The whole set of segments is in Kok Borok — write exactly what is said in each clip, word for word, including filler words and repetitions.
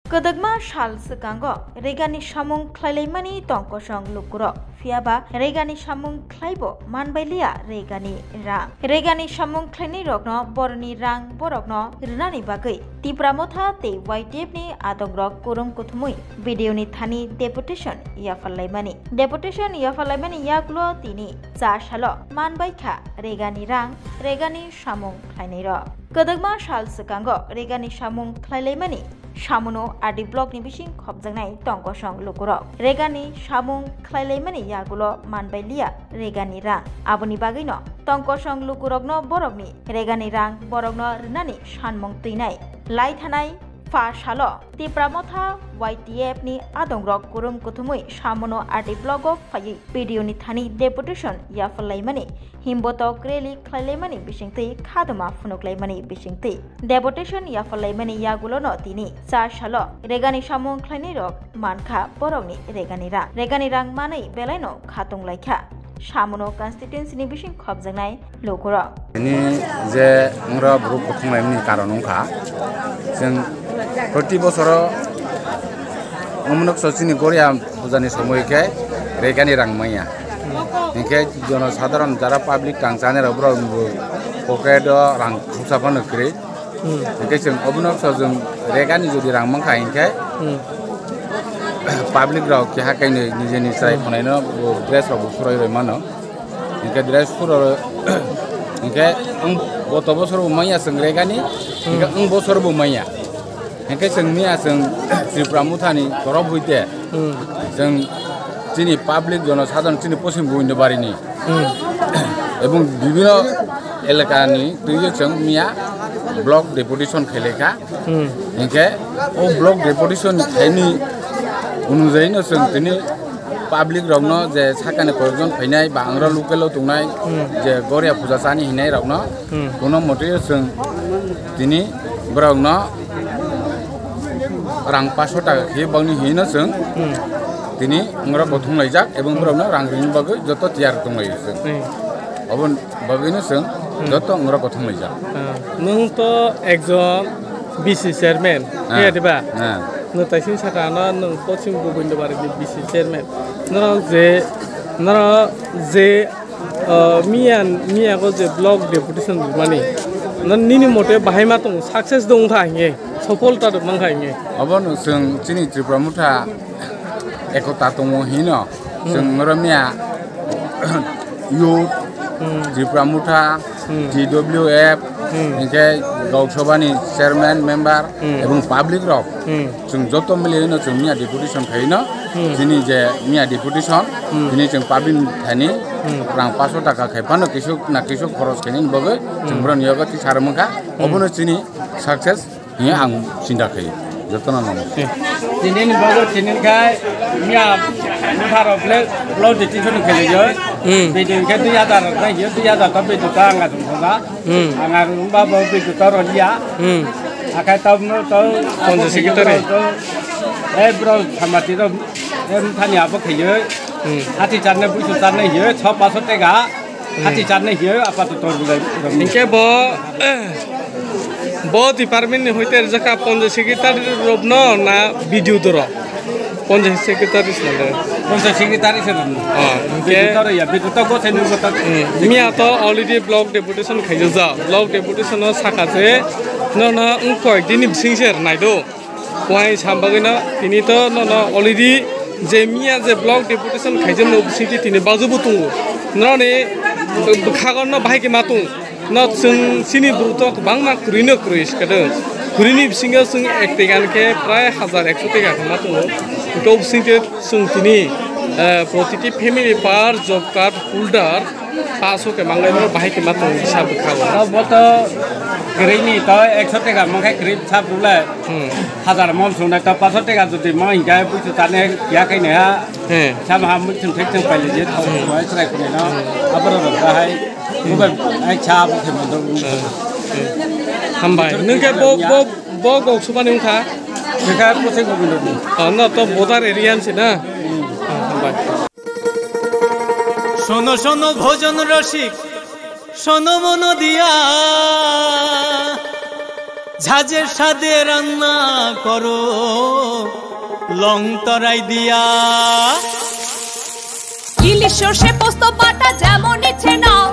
Kwdwkma sal swkango Regani samung khlailaimani tongkosong lukurok, phiyaba Regani samung khlaibo manbailiya Regani rang. Regani samung khlainairokno boroni rang borokno rwnani bagwi Tipra Motha tei Y T F ni adongrok kurum kuthumwi B D O ni thani deputation yapharlaimani. Deputation yapharlaimani yagulo tini cha salo manbaikha Regani rang, Regani samung khlainairok. Kwdwkma sal swkango Regani samung khlailaimani samuno R D block ni bising khopjaknai tongkosong lukurok. Regani samung khlailaimani yagulo manbailiya Regani rang. Aboni bagwino tongkosong lukurokno borokni Regani rang borokno rwnani sanmung twinai. Lai thanai pha salo Tipra Motha Y T F ni adongrok kurum kuthumwi samuno R D block o phaiwi B D O ni thani deputation yapharlaimani, himbotok rally khlailaimani bisingtwi khadoma phunuklaimani bisingtwi. Deputation yapharlaimani yagulono tini cha salo Regani samung khlainairok mankha borokni Regani rang. Regani rang manwi belaino khatunglaikha samuno constituency ni bising khopjaknai lukurok. Ini je ngra bru kuthunglaimani karon wngkha, chwng proti bosoro omonok so chini Goria pujani somoi khe Regani rang manya. Hinkhe jono sadharon jara public rang chanai rok borok pocket o rang khumsa phano kwrwi. Hmm. Hinkhe chwng obono so chwng Regani jodi rang mankha hinkhe Hmm. public rok keha kainwi nijeni chwrai Hmm. khwnaino bo dress rok bo phuroi roi mano. Hinkhe dress phuro hinkhe ang goto bosor bo manya chwng Regani, hinkhe Hmm. ang bosor bo manya. Hinkhe chwng miya chwng Tripura Mothani torof hoite Hmm. chwng chini public jono sadharon chini Poschim Gobindobarini Hmm. ebong bibino elakani twiwi chwng miya block deputation khailekha. Hmm. Hinkhe o block deputation khaini onujayino chwng tini public rokno je sakani koyekjon phainai ba angra local o tongnai Hmm. je Goria puja chani hinai rokno Hmm. Kono mote chwng tini borokno rang paso taka khe bangni hino chwng Hmm. tini borok bo thunglaijak ebong borokno rang rini bagwi joto tiyar tonglaio chwng. Hmm. Oboni bagwino chwng Hmm. joto borok bo thunglaijak. Ah, nwng to ekjon B C chairman, Ah. Khe diba? Ah. Nwng taising saka ano nwng Poschim Gobindobari ni B C chairman. Norok je, norok je, ah, miya, miya ko je block deputation rwmani. Nini mote bahai ma tong success dong kha hinge, sopholta rwk man kha hinge. Obo no chwng chini Tripura Motha ekota tongo hino. Hmm. Chwng oro miya youth, Hmm. Tripura Motha, Hmm. T W F, Hmm. hinkhe Lok Sabha ni chairman member Hmm. ebong public rok Hmm. chwng joto miliyano chwng miya deputation khaino Hmm. chini je miya deputation Hmm. chini chwng public thani Hmm. rang paso taka khai phano kisu na kisu khoros khaini bagwi chwng Hmm. borokni yogo tisar mangkha Hmm. obono chini success. Hiya ang chinta khai, jotono nang. Tini ni bagwi tini khai miya butharo ble block decision khai yo. Hmm. Bidin khe dui hazar na yo, dui hazar ta bidin ta anga thung thung ba. Hmm. Anga rung ba bo bidin ta ro ya. Hmm. Akai ta no to Poncho secretary. Eh bro samati ro em thani abo khai yo. Hmm. Hati charne buisu charne yo, chho paso tega. Hati charne hiyo apato tor bulai. Hinkhe bo, bo department ni hoite rijak kha ponchayat secretary rokno na B D O doro? Ponchayat secretary se nang. Ponchayat secretary se nang. Ah, hinkhe B D O doro ya, B D O to go se nang go to. Hmm, miya to already block deputation khaijak ja. Block deputation no saka se no no wng koyek din ni bising se nai do. Wai sam bagwi no tini to no no already je miya je block deputation khaijak no bisingtwi tini bajubo tongo. Noroni bwkhago no bahai khe ma tong. No chwng chini bwrwi to kwbangma kwrwi no kwrwi swkadwng. Kwrwini bisingo chwng ek tega khe prai hajar ekso tega khe ma tongo. Hwnkhe o bisingtwi chwng tini, eh, protiti family per job card holder Paso ke mangai no bahai ke matong bisa bwkha o. Abo to kwrwi ni to ekso tega mangkhai kwrwi sa bule. Hmm. Hajar mon sung nai to paso tega jodi ma hinga buitu tane ya kai ne ha. He. Sam ha mui thung thek thung paile je thau Hmm. mai srai kune no. Hmm. Abro ro bahai. Bukan ai cha bu ke mo do. Hmm. Hmm. Hambai. Nung ke bo, bo, bo gok subani wngkha? Bwkha Poschim Gobindopur. Oh, no to border area se na. Hmm. Oh, hambai. শোনো শোনো ভজন রসিক, শোনো মন দিয়া। ঝাঁঝে স্বাদে রান্না করো লং তরাই দিয়া। ইলিশ সর্ষে পোস্ত বাটা যেমন ইচ্ছে নাও,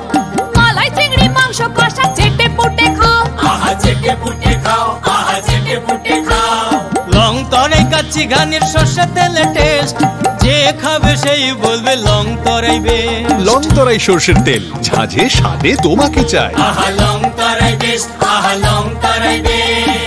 মালাই চিংড়ি মাংস কষা চেটে পুটে খাও। আহা চেটে পুটে খাও, আহা চেটে পুটে খাও। লং তরাই কাচ্চি ঘানির সর্ষে তেলে টেস্ট, যে খাবে সেই বলবে লং তরাই বেস্ট। লং তরাই সর্ষের তেল, ঝাঁঝে স্বাদে তোমাকে চাই। আহা লং তরাই বেস্ট, আহা লং তরাই বেস্ট।